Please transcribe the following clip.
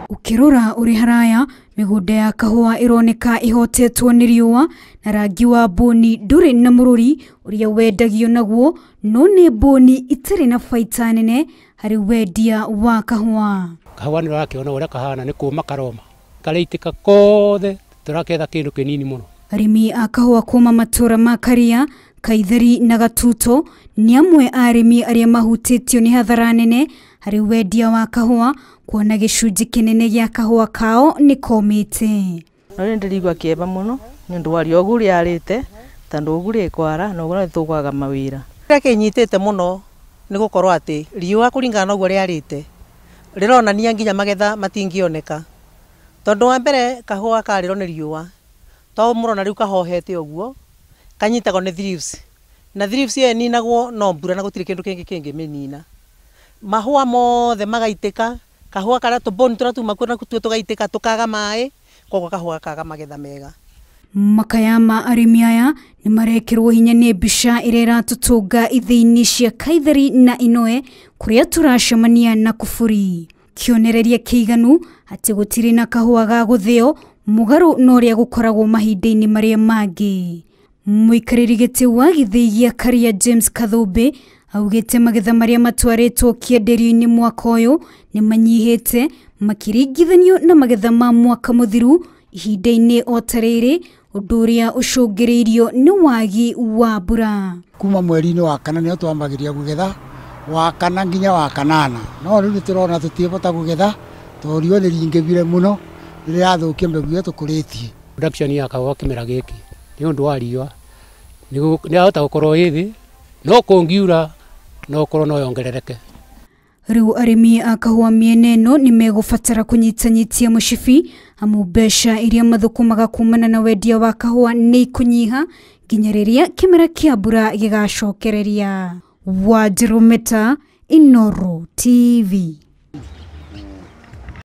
Ũkĩrora ũrĩ haraya, mĩgũnda ya kahũa ĩroneka ĩhotetwo nĩ riũa na rangi wa mbũni ndũrĩ na mũrũri ũrĩa wendagio naguo, no nĩ mbũni itarĩ na baita nene harĩ wendia wa kahũa. Kahũa nĩ ũrakĩona ũrĩa kahana nĩ kũma karoma karĩitĩka kothe, tũraketha kĩndũ kĩnini mũno. Arĩmi a kahũa kuma matũra ma Karia, Kaitheri na Gatuto nĩ amwe a arĩmi arĩa mahutĩtio nĩ hathara nene harĩ wendia wa kahũa, kuona gĩcunjĩ kĩnene gĩa kahũa kao nĩ komĩte. No nĩ ndĩrigua kĩeba mũno nĩ ũndũ wa riũa ũguo rĩarĩte, tondũ ũguo rĩkwara na ũguo nĩ tũkwaga mawĩra. Kĩrĩa kĩnyitĩte mũno nĩ gũkorwo atĩ riũa kũringana na ũguo rĩarĩte rĩronania nginya magetha matingĩoneka, tondũ wa mbere kahũa karĩrwo nĩ riũa to mũrona rĩu kahohete ũguo kanyitagwo nĩ thrips, na thrips ĩyo ĩninagwo no mbura na gũtirĩ kĩndũ kĩngĩ kĩngĩmĩnina. Mahũa mothe magaitĩka, kahũa karĩa tũmbũni tũrĩa tuma kuo natuo tũgaitĩka, tũkaga maĩ, koguo kahũa gakaga magetha mega. Makaya ma arĩmi aya nĩ marekĩrwo hinya nĩ mbica ĩrĩa ĩratũtũnga ithĩi-inĩ cia Kaitheri na Inoe kũrĩa tũracemania na Kuburi. Kĩonereria kĩiganu atĩ gũtirĩ na kahũa ga gũthĩo mũgarũ na ũrĩa gũkoragwo mahinda-inĩ marĩa mangĩ. Mũikarĩri gĩtĩ wa gĩthĩi gĩa Karia James Kathũmbĩ augĩte magetha marĩa matwarĩtwo kĩenderio-inĩ mwaka ũyũ nĩ manyihĩte makĩringithanio na magetha ma mwaka mũthiru ihinda-inĩ o ta rĩrĩ, ũndũ ũrĩa ũcũngĩrĩirio nĩ wagi wa mbura. Kuma mweri-inĩ wa kana nĩho twambagĩria kũgetha, wa kana nginya wa kanana, no rĩu nĩ tũrona tũtiĩbota kũgetha tondũ riũa nĩ rĩingĩbire mũno, nĩ rĩrathũkia mbegũ iria tũkũrĩtie. Production ya kahũa kĩmera gĩkĩ nĩ ũndũ wa riũa nĩ yahota gũkorwo ĩ thĩ, no kũngiura no ũkorwo no yongerereke. Rĩu arĩmi a kahũa mĩena ĩno nĩ megũbatara kũnyitanyitia mũcibi amu mbeca iria mathũkũmaga kumana na wendia wa kahũa nĩ ikũnyiha nginya rĩrĩa kĩmera kĩa mbura gĩgacokereria. Wanjirũ Meta, Inooro TV.